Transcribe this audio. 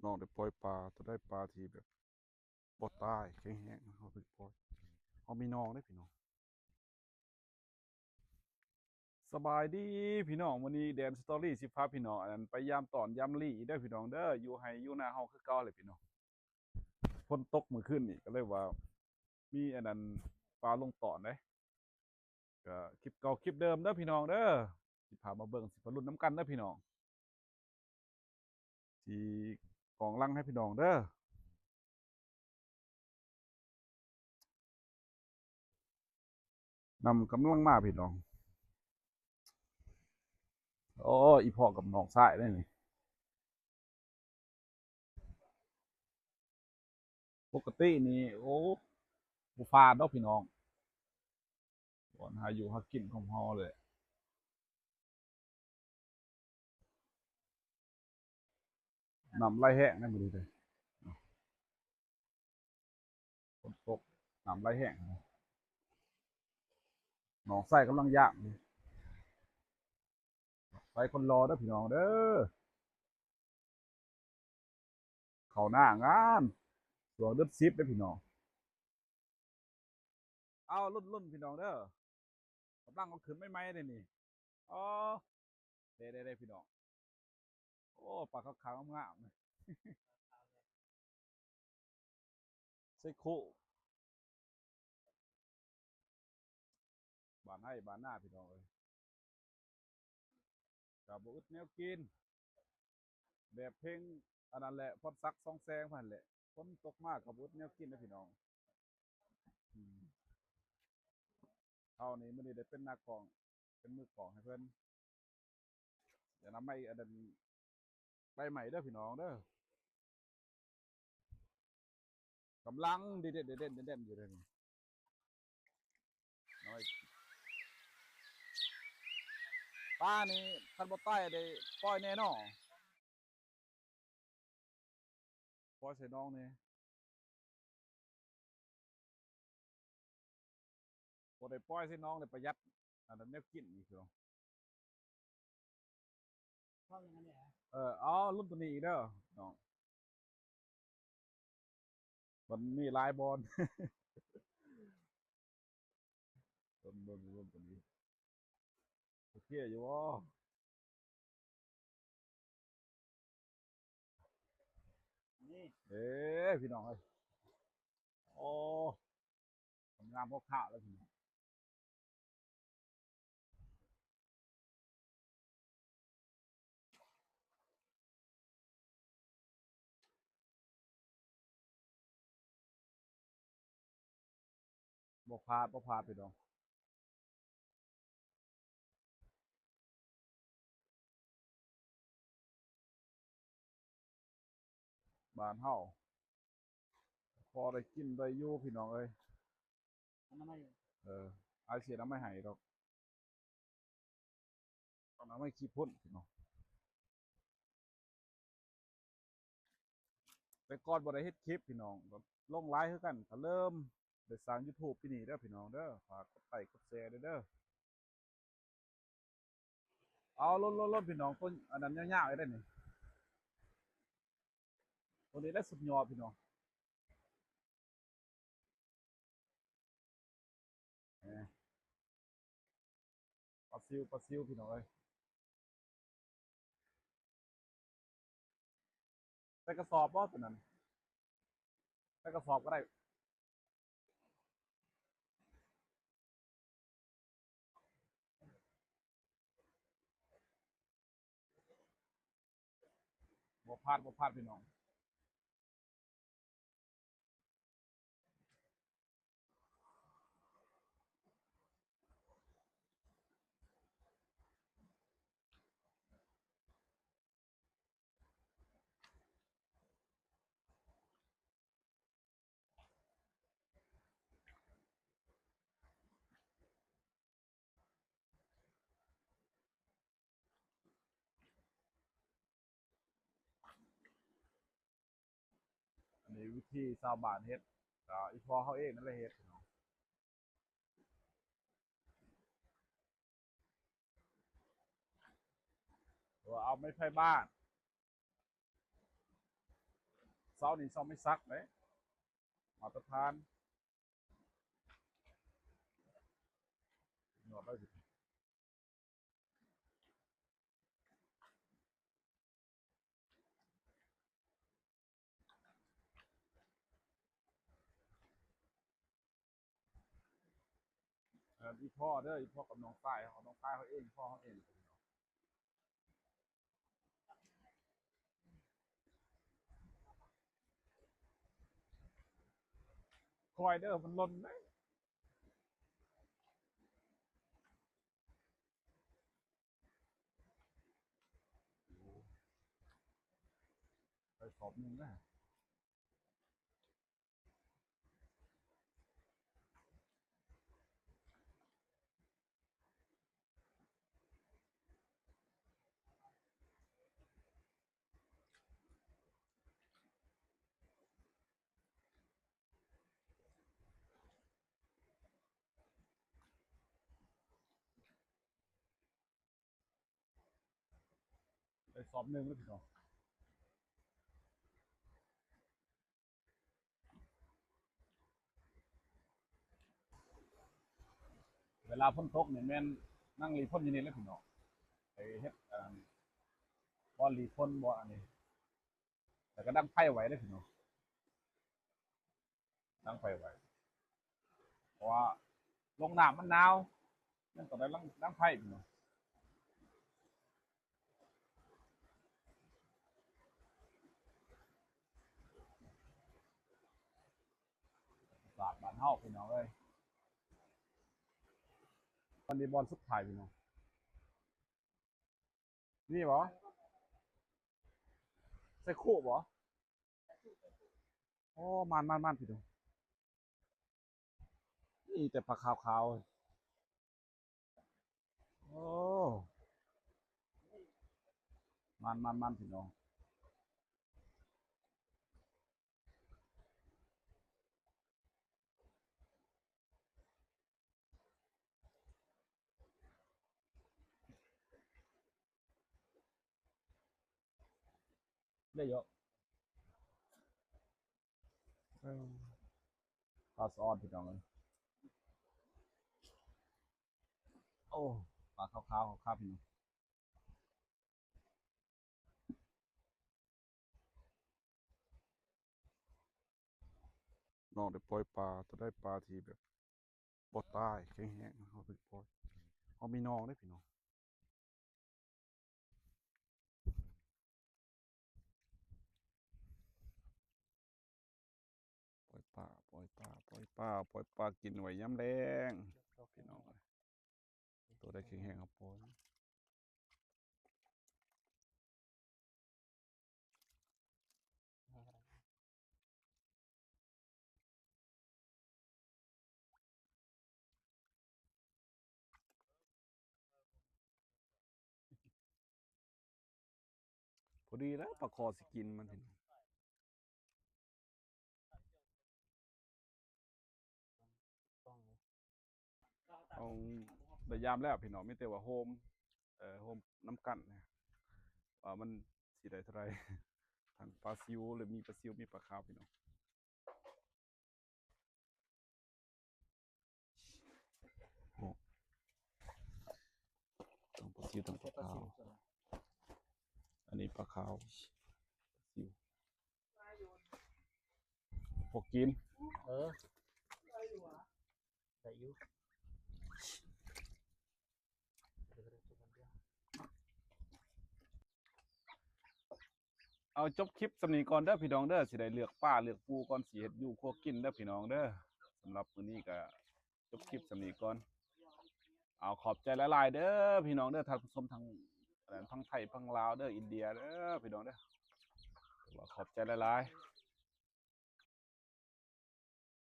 ນ້ອງໄດ້ປ່ອຍປາ ໂຕໃດປາທີ່ແບບບໍ່ຕາຍ ແຂງແຮງ ເຮົາໄດ້ປ່ອຍ ເຮົາມີໜອງເດ້ພີ່ນ້ອງ. ສະບາຍດີພີ່ນ້ອງ ມື້ນີ້ແດນສະຕໍຣີຊິພາພີ່ນ້ອງ ອັນນັ້ນ ໄປຢາມຕອນຢາມລີ້ເດີພີ່ນ້ອງເດີ ຢູ່ໄຮ່ຢູ່ນາເຮົາຄືເກົ່າແຫຼະພີ່ນ້ອງ. ຝົນຕົກມື້ຄືນນີ້ ກໍເລີຍວ່າມີອັນນັ້ນ ປາລົງຕອນເດ້. ກໍຄລິບເກົ່າຄລິບເດີມເດີພີ່ນ້ອງເດີ ຊິພາມາເບິ່ງ ຊິພາລຸ້ນນຳກັນເດີພີ່ນ້ອງ. ຊິກອງລັງໃຫ້ພີ່ນ້ອງເດີ. ນຳກຳລັງມາພີ່ນ້ອງ. ໂອ້ ອີພໍ່ກັບນ້ອງຊາຍເດ້ນີ້. ປົກກະຕິນີ້ ໂອ້ ບໍ່ພາດດອກພີ່ນ້ອງ ບ່ອນຫາຢູ່ຫາກິນຂອງເຮົາແຫຼະ. ນ້ຳໄຫຼແຮງໃນມື້ນີ້ເດ້ ຝົນຕົກ ນ້ຳໄຫຼແຮງ. ນ້ອງຊາຍກຳລັງຍ່າງ ໄປຄົນຫຼໍ່ເດີພີ່ນ້ອງເດີ. ເຂົ້າໜ້າງານ ຊ່ວງເດືອນສິບເດີພີ່ນ້ອງ. ເອົາ ລຸ້ນໆ ພີ່ນ້ອງເດີ ກຳລັງເອົາຂຶ້ນໃໝ່ໆ ເດ້ນີ້. ອໍ ເດ້ໆໆ ພີ່ນ້ອງ. ໂອ້ ປາຂາວໆ ງາມໆ ໃສ່ໂຄກ ບ້ານໄຮ່ບ້ານນາພີ່ນ້ອງເອີຍ. ກໍບໍ່ອຶດແນວກິນ ແບບເພງອັນນັ້ນແຫຼະ ພອນສັກ ຊອງແສງ ພວກນັ້ນແຫຼະ. ຝົນຕົກມາກໍບໍ່ອຶດແນວກິນເດ້ພີ່ນ້ອງ. ອືມ ເຮົານີ້ມື້ນີ້ໄດ້ເປັນໜ້າກ້ອງ ເປັນມືກ້ອງໃຫ້ເພິ່ນ. ຢ່ານຳໄມ້ອັນນັ້ນ ໄຟໃໝ່ເດີພີ່ນ້ອງເດີ. ກຳລັງດີເດັ່ນໆ ເດັ່ນໆ ຢູ່ເດ້ນີ້. ປານີ້ຄັນບໍ່ຕາຍໄດ້ປ່ອຍແນ່ເນາະ ປ່ອຍໃສ່ໜອງແນ່. ບໍ່ໄດ້ປ່ອຍໃສ່ໜອງ ໄດ້ປະຢັດອັນນັ້ນແນວກິນອີກເນາະ. ເອີ ເອົາ ລຸ້ນໂຕນີ້ອີກເດີນ້ອງ. ມັນມີຫຼາຍບ່ອນ ເບິ່ງ ເບິ່ງ ເບິ່ງໂຕນີ້ ໂອເຄຢູ່ບໍ່? ນີ້ ເອີ ພີ່ນ້ອງເອີຍ ໂອ້ ງາມຄັກໆ ແລ້ວພີ່ນ້ອງ. ບໍ່ພາດ ບໍ່ພາດ ພີ່ນ້ອງ. ບ້ານເຮົາພໍໄດ້ກິນໄດ້ຢູ່ພີ່ນ້ອງເອີຍ. ອະນາໄມ ເອີ ອ້າຍຊິອະນາໄມໃຫ້ດອກ ອະນາໄມຂີ້ຝຸ່ນພີ່ນ້ອງ. ແຕ່ກ່ອນບໍ່ໄດ້ເຮັດຄລິບພີ່ນ້ອງ ກໍລົງຫຼາຍຄືກັນ ກໍເລີ່ມໄດ້ສ້າງຢູທູບປີນີ້ເດີພີ່ນ້ອງເດີ. ຝາກກົດໄລ້ກົດແຊແດ່ເດີ. ເອົາ ລົດໆໆ ພີ່ນ້ອງ ຕົ້ນອັນນັ້ນຍາວໆ ໄດ້ນີ້ ໂຕນີ້ໄດ້ສຸດຍອດພີ່ນ້ອງ. ເອີ ປາຊິວ ປາຊິວ ພີ່ນ້ອງເອີຍ. ໃສ່ກະສອບບໍ່ໂຕນັ້ນ? ໃສ່ກະສອບກໍໄດ້. ບໍ່ພາດ ບໍ່ພາດ ພີ່ນ້ອງ. ອັນນີ້ວິທີຊາວບ້ານເຮັດ ກໍອີ່ພໍ່ເຮົາເອງນັ້ນແຫຼະເຮັດ. ເອົາໄມ້ໄຜ່ບ້ານ. ເສົານີ້ເສົາໄມ້ສັກເດ້ ມາດຕະຖານ. ເອີ ອີ່ພໍ່ເດີ ອີ່ພໍ່ກັບນ້ອງຊາຍເຮົາ ນ້ອງຊາຍເຮົາເອງ ພໍ່ເຮົາເອງ. ຄ່ອຍເດີ ມັນຫຼົ່ນເດ້. ໄປສອບໜຶ່ງນະ. ໄດ້ສອບໜຶ່ງແລ້ວພີ່ນ້ອງ. ເວລາຝົນຕົກນີ້ແມ່ນນັ່ງຫຼີ່ຝົນຢູ່ນີ້ແຫຼະພີ່ນ້ອງ ໄປເຮັດ ອັນ ບ່ອນຫຼີ່ຝົນ ບ່ອນອັນນີ້ ແລ້ວກໍດັງໄຟໄວ້ເດ້ພີ່ນ້ອງ. ດັງໄຟໄວ້ ເພາະວ່າລົງນ້ຳມັນໜາວ ມັນຕ້ອງໄດ້ດັງ ດັງໄຟພີ່ນ້ອງ. ອາກາດບ້ານເຮົາພີ່ນ້ອງເອີຍ ອັນນີ້ບ່ອນສຸດທ້າຍພີ່ນ້ອງ. ນີ້ບໍ? ໃສ່ຄຸບໍ? ໂອ້ ມານໆໆ ພີ່ນ້ອງ ມີແຕ່ປາຂາວໆ. ໂອ້ ມານໆໆ ພີ່ນ້ອງ. ໄດ້ເຍາະ ເອີ ປາສະອອນພີ່ນ້ອງເອີຍ. ໂອ້ ປາຂາວໆ ຂາວໆ ພີ່ນ້ອງ. ນ້ອງໄດ້ປ່ອຍປາ ໂຕໃດປາທີ່ແບບບໍ່ຕາຍ ແຂງແຮງ ເຮົາເພິ່ງປ່ອຍ ເຮົາມີນ້ອງເດ້ພີ່ນ້ອງ. ປ່ອຍປາ ປ່ອຍປາ ປ່ອຍປາ ປ່ອຍປາກິນໄວ້ຍາມແລງ ພີ່ນ້ອງເອີຍ. ໂຕໃດແຂງແຮງເຮົາປ່ອຍ. ພໍດີແລ້ວປາຄໍຊິກິນມັນ. ເຮົາໄດ້ຍາມແລ້ວພີ່ນ້ອງ ມີແຕ່ວ່າໂຮມ ເອີ ໂຮມນຳກັນ ວ່າມັນຊິໄດ້ເທົ່າໃດ ທັງປາຊິວ ຫຼືມີປາຊິວ ມີປາຂາວພີ່ນ້ອງ. ໂອ້ ທັງປາຊິວ ທັງປາຂາວ. ອັນນີ້ປາຂາວ ປາຊິວ ພວກກິນ. ເອີ ໄດ້ຢູ່. ເອົາ ຈົບຄລິບສ່ຳນີ້ກ່ອນເດີພີ່ນ້ອງເດີ ຊິໄດ້ເລືອກປາເລືອກປູກ່ອນ ຊິເຮັດຢູ່ຄົວກິນເດີພີ່ນ້ອງເດີ. ສຳລັບມື້ນີ້ກະຈົບຄລິບສ່ຳນີ້ກ່ອນ. ເອົາ ຂອບໃຈຫຼາຍໆເດີພີ່ນ້ອງເດີ ທ່ານຜູ້ຊົມທັງ ເອີ ທັງໄທ ທັງລາວເດີ ອິນເດຍເດີພີ່ນ້ອງເດີ ຖືວ່າຂອບໃຈຫຼາຍໆ.